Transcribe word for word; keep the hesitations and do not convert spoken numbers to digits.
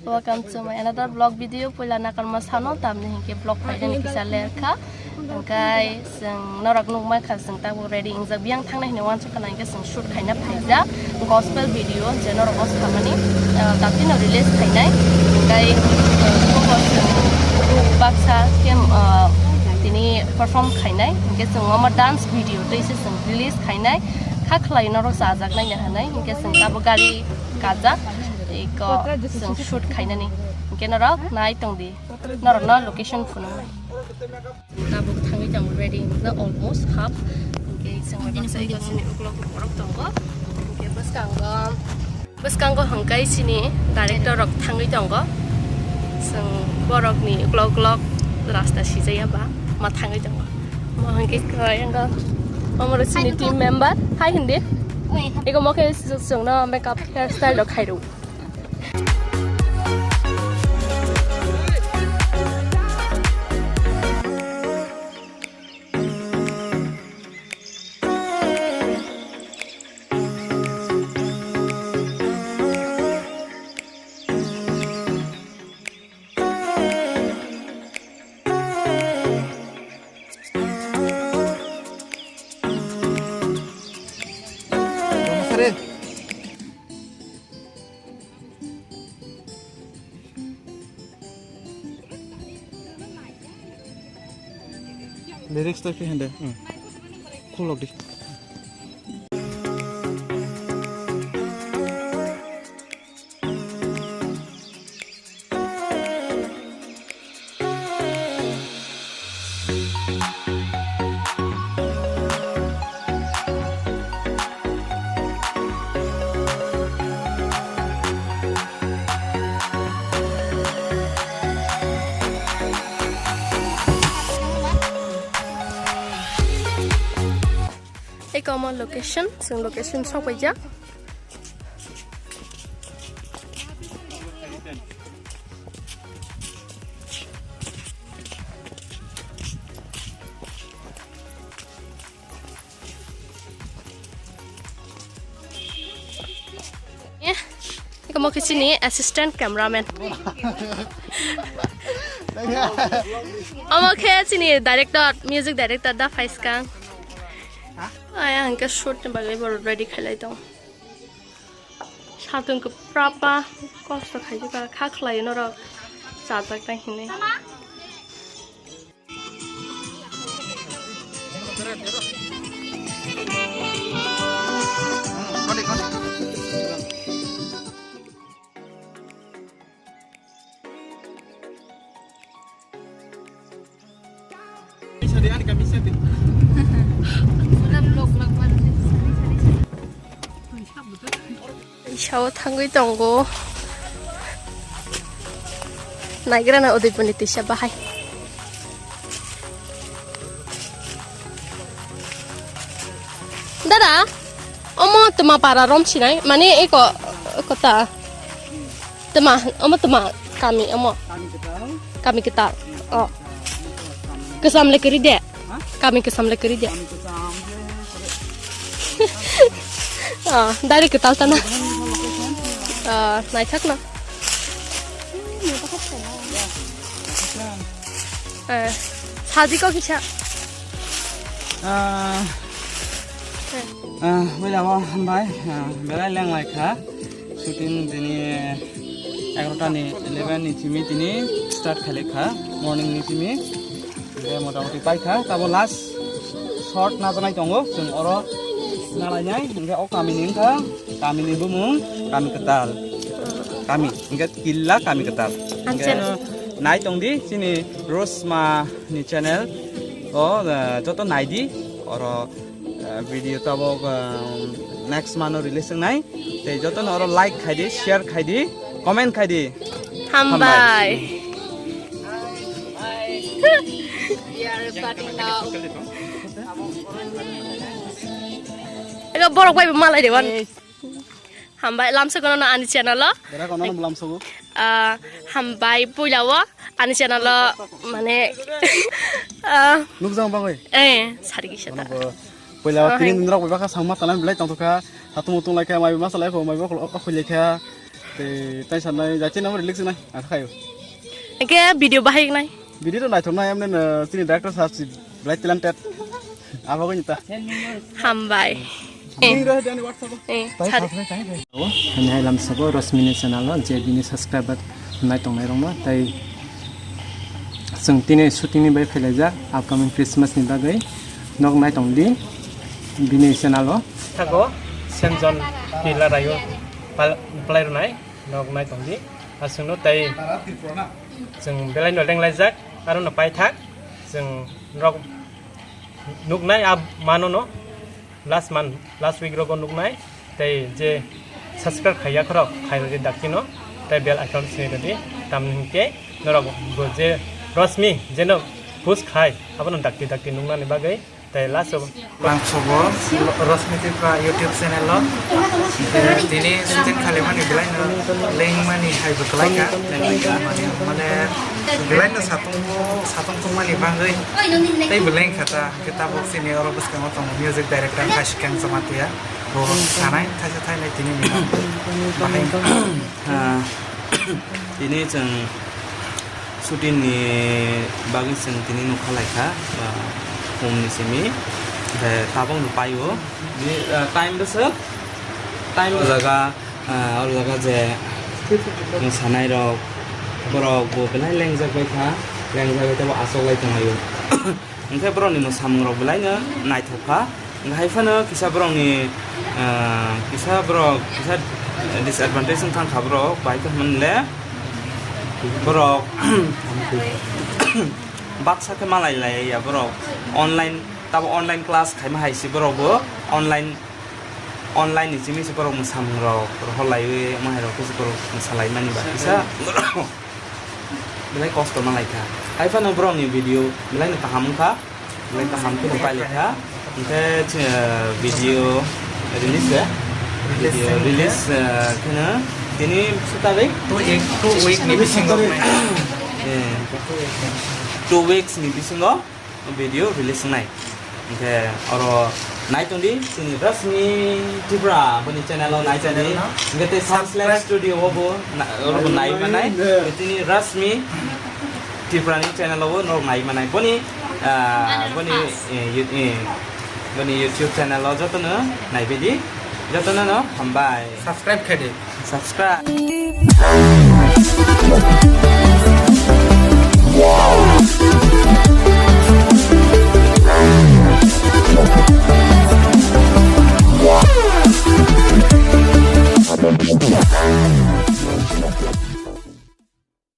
Welcome to my another vlog video. Puila nakarma sano tamni hinkhe vlog phaidani kisa lerkha. Hingkai chwng norok nukmankha chwng tabuk ready wngjak biyang thangnai hinwi uansukha hingke chwng shoot khaina phaijak gospel video je norok o samani, ah, daktino release khainai. Hingkai, ah, baksa khe, ah, tini perform khainai hingke chwng omo dance video tei se chwng release khainai. Kha khlai norok chajak naina hinwi hingke chwng tabuk gari kajak eko chwng shoot khainani hingke norok nai tongdi. Norokno location phunuknai. Tabuk thangwi tongo ready wngkha almost half. Hingke chwng bai baksa eko chini ukulok borok tongo. Hingke bwskango, bwskango hingke chini director rok thangwi tongo. Chwng borokni ukulok ukulok rasta sijaya ba ma thangwi tongo. Mo hingke kwrwngkha. Omoro chini team member. Hi hindi. Oi. Eko mo khe chwngno makeup hairstyle rok khairw. Lyrics to khe hende. Hmm. Khulok di. Eko omo location, chwng location sok paijak. Eh, eko mo khe chini assistant cameraman. Omo khe chini director, music director da phaiskang. Ai, ang khe shoot ni bagwi borok ready khailai tong. Satung kwprapa kosto khaijak kha khlai norok chajak nai hinwi. Isao thangwi tongo. Naigrana Udaipurni tisa bahai. Dada, omo tuma para rom sinai, mane eko, eko ta. Tuma, omo tuma kami, omo. Kami kwtal. Kami kwtal. Oh. Kami kwtal. Kwcham le kwrwi de. Ha? Kami kwcham le kwrwi de. Kami kwcham je, ah, dari kwtal tana. Ah, naithok no. Eh, saji ko kisa. Ah, ah, wela wa hambai, ah, belai leng lai kha. Shooting dini egarota ni eleven ni simi tini start khailai kha, morning ni simi. Hingke motamoti paikha, tabo last shot najaknai tongo, chwng oro nalainai, hingke o kami ni wngkha, kami ni bumung, kami kwtal. Kami, hingke killa kami kwtal. Hingke nai tongdi, chini Rosma ni channel, o, eh, joto naidi, oro, eh, video tabok, eh, next month o release wngnai. Tei jotono oro like khaidi, share khaidi, comment khaidi. Hambai. Ego borok bai bo malai de wan. Hambai, lamsogo no ani channel o. Bera kono no lamsogo. Ah, hambai puila o ani channel o mane, ah, nukjang bangoi. Eh, sarigi seta. Puila tini nindrok bai baka sangma talan belai tongtokha. Hatung mutung laikha, mai ma salai kho, mai bokol okho laikha. Tei tai sanai jati number release nai ang khayo. Eke video bahai nai. Video to naithok nai amne no chini director sahab si bright talented. Abo ko nita. Hambai. Ni roh jani WhatsApp. Eh, sar. Ani hai lam sabo Rosmini channel o je bini subscriber nai tong nai rong ma tai chwng tini shooting ni bai phailaijak upcoming Christmas ni bagwi nok nai tong di bini channel o. Thago Senjon Pila Rayo pal-, palai rwnai nok nai tong di. Aswkno tei chwng belai no lenglaijak aro no paithak chwng rok nuknai a mano no last month, last week rogo nuknai tei je subscribe khaiya khorok khairodi daktino tei bell icon sini rodi tamni hwnkhe norok bo je Rosmi jeno push khai abono dakti dakti nuknani bagwi. Tei last o Langsogo Rosmiti Pra YouTube channel o. Tini shooting khali mani belai no leng mani hai bo kwlai kha. Mane belai no satung bo satung tung mani bangwi tei bo leng kha ta. Hwnkhe tabuk chini oro bwskango tongo music director Kashikang Jamatia. Bo sanai thaisa thainai tini ni bahai. Ah, tini chwng shooting ni bagwi chwng tini nokha laikha, ah, hum ni simi, hwnkhe tabuk no paio. Bini, ah, time bwswk, time o jaga, ah, o jaga je mwsanai rok, borok bo belai lengjak bai kha, lengjak bai tei bo achuk lai tong laio. Hwnkhe borokni mwsamung rok belai no naithok kha. Hwnkhe hai phano kisa borokni, ah, kisa borok kisa disadvantage wng thang kha borok, bahai khe hwnle borok baksa khe malai lai ya borok online, tabo online class khaima hai se borok bo online, online ni simi se borok mwsamung rok rohor laiwi omo hai rok khe se borok mwsa lai mani ba kisa. Belai kosto ma lai kha. Hai phano borok ni video belai no kaham wng kha. Belai kaham khe no pailai kha. Hwnkhe chwng video release khe. Video release, eh, kheno tini swtarik? Two week, two week ni bisingo. Eh, two weeks ni bisingo video release wngnai. Hwnkhe oro nai tong di, chini Rosmi Tripura boni channel o nai tong di. Hwnkhe tei Sound Slab Studio o bo na-, oro bo nai manai. Tini Rosmi Tripura ni channel o bo norok nai manai. Boni, ah, boni, eh, you-, eh, boni YouTube channel o jotono nai bai di. Jotono no hambai. Subscribe khe di. Subscribe.